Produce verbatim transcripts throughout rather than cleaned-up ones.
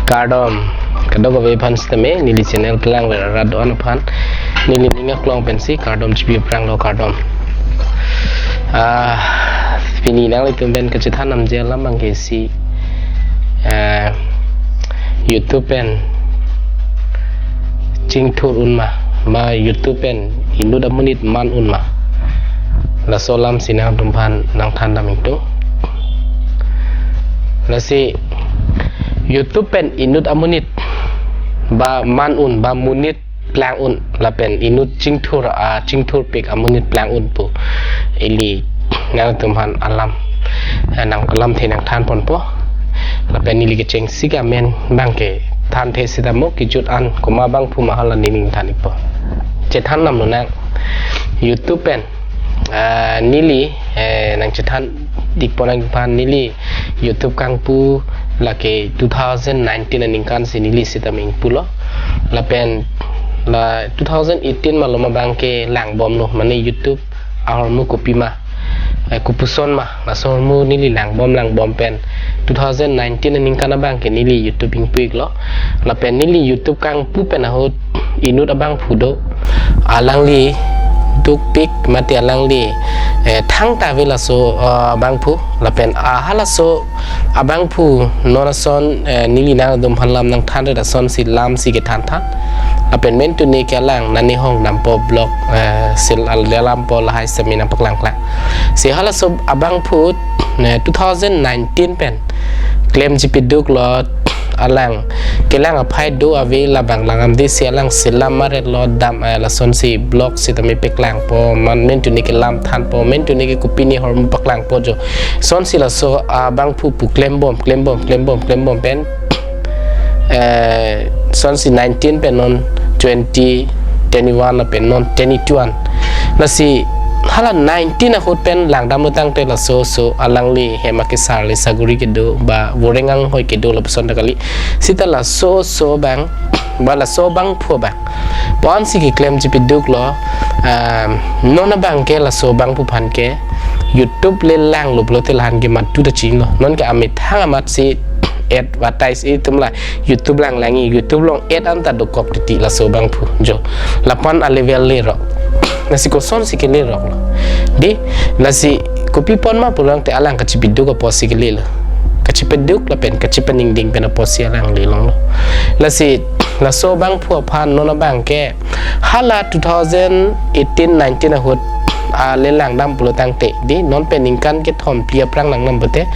Kardom, kadokave aphan sitame, neli channel kelang ver arat do-an aphan, neli ning aklong pensi kardom chipi aphrang lo, kardom. Ah, pini nanglitum pen kachethan namji alam abangke isi, ah, YouTube pen chingthur un ma, ma YouTube pen inut amonit man un ma. Laso alam si nangtumphan nangthan dam ingtung. Lasi YouTube pen inut amonit ba man un ba monit plang un lapen inut chingthur, ah, chingthurpik amonit plang un pu ili nangtumphan alam, eh, nang alamthe nangthan ponpo. Lapen ili kechengsi amen abangke thanthe sitame kejut an komat abangphu ma hala neli nangthan ikpo. Chethan dam lonang YouTube pen, ah, neli, eh, nangchethan ikpo nangphan, neli YouTube kangpu lake two thousand nineteen aningkan si neli sitame ingpu lo. Lapen la two thousand eighteen malom abangke langbomlo, mane YouTube ahormu kopima, eh, kopuson ma, laso ahormu neli langbom langbom pen two thousand nineteen aningkan abangke neli YouTube ingpu iklo. Lapen neli YouTube kangpu pen ahut inut abangphu do, alangli dukpik mate alangli, eh, thangta ave laso, ah, abangphu. Lapen, ah, halaso abangphu non ason, eh, neli nangtum alam nangthan ret asonsi lam si kethan than. Lapen mentune ke alang nani hong dampo vlog, eh, sil al dalampo lahai sitame nangpaklang klang. Si halaso abangphu, eh, two thousand nineteen pen klem chipi duklo, alang kelang aphai do ave, labang langdamde si alang selam maret lo dam, eh, lasonsi vlog sitame paklangpo, man mentune ke lam thanpo, mentune ke kopine ahormu paklangpo jo. Sonsi laso abangphu pu klembom, klembom, klembom, klembom pen, eh, sonsi nineteen pen non twenty, twenty-one lapen non twenty-two an. Lasi hala nineteen ahut pen langdamlo tangte laso oso alangli hem akesar le saguri kedo ba voreng anghoi kedo lapuson ta kali. Sita laso oso abang ba laso abangphu abang ponsi keklem chipi duklo, um, non abangke laso abangphu aphan ke YouTube le langlo pulote lahan ke madu ta chinglo. Non ke amethang amatsi advertise itum la YouTube lang langji, YouTube along ad anta dokok titi laso abangphu jo. Lapu-an alevel lerok. Lasi kosonsi keleroklo. Dei, lasi kopi apot ma pulang te alang kachipi duk apotsi kelelo. Kachipi duk lapen kachipi ningding pen apotsi alang lelonglo. Lasi laso abangphu aphan non abangke hala two thousand eighteen nineteen ahut, ah, le langdam pulo tangte, dei, non pen ningkan kethom phli aphrang langdam pute,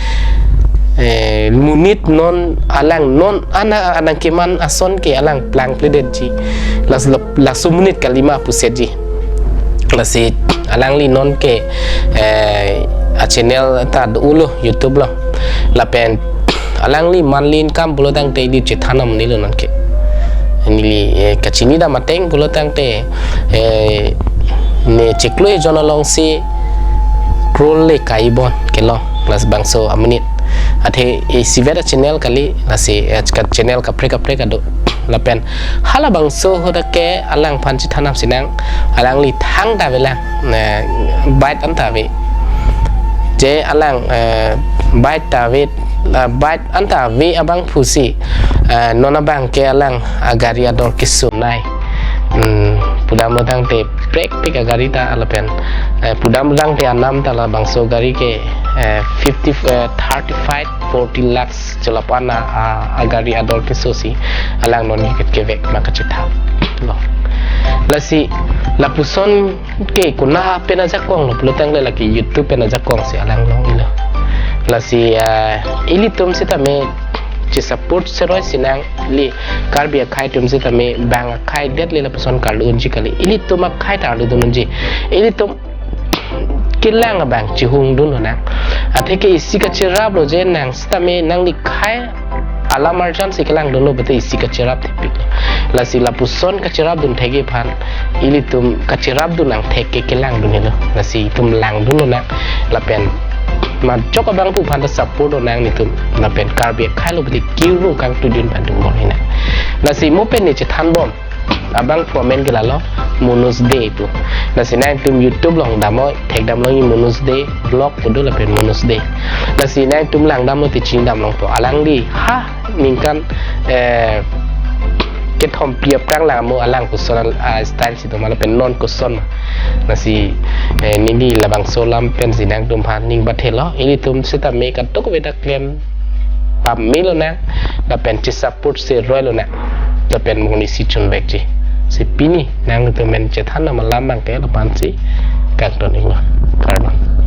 eh, monit non alang non ana anang keman ason ke alang plangpledetji. Las-, laso monit kalima pusetji. Lasi alangli non ke, eh, achannel ta do-olo YouTube lo. Lapen alangli monthly income pulo tangte ili chethan amonit lo non ke. Neli, eh, kachini dam ateng pulo tangte, eh, ne chiklo ejon alongsi crore le kai bon kelong, labangso amonit. Athe isivet achannel kali, lasi, eh, ka channel kaprek kaprek ado. Lapen halabangso ahut ke alangphan chethan dam sinang, alangli thangta avelang, eh, bike anta ave. Je alang, eh, bike ta ave, la bike anta ave abangphusi, eh, non abangke alang agari ador keso nai. Hmm, pudamlo tangte prekpik agari ta lapen, eh, pudamlo tangte anam ta labangso gari ke, eh, fifty, eh, thirty-five, forty lakhs cholapan a, a, agari ador kesosi alang non ke kevek ma kachethaplo. Lasi lapuson ke konat pen ajakong lo pulo tangte lake YouTube pen ajakongsi alang longlo. Lasi, ah, ilitum sitame chesupport seroi sinang, ili Karbi akhai atum sitame bang akhai det le lapuson karlu unji kali. Ilitum akhai ta arlu dun unji. Ilitum kelang abang chihung dun lonang. Atheke isi kacheraplo je nang sitame nangli khei alam arjansi kelang dunlo pute isi kacherap thepik. Lasi lapuson kacherap dun thekji aphan ilitum kacherap dun nang thek ke kelang dun helo. Lasi itum lang dun lonang. Lapen majok abangphu aphan ta support lonang nelitum. Lapen Karbi akhai lo pute kiru kangtudun pandung bor hinang. Lasi mo pen ne chethan bom abangphu amen ke lalo Manoj Dey pu. Lasi nangtum YouTube along damlo, thekdam longji Manoj Dey, vlog pu do lapen Manoj Dey. Lasi nangtum langdamlo te chini dam longpo. Alangli ha ningkan eh, kethom pi aphrang lang mo alang koson a style si doma lapen non koson ma. Lasi eh, neli labangso alam pensi nangtum aphan ning bathelo. Ilitum seta me kadokave ta klem pamelo nang lapen che-support se roi lonang. Lapen monit si chun back ji. Si pini nangtum men chethan nama lam abang ke lapen si kangton iklo. Kardom.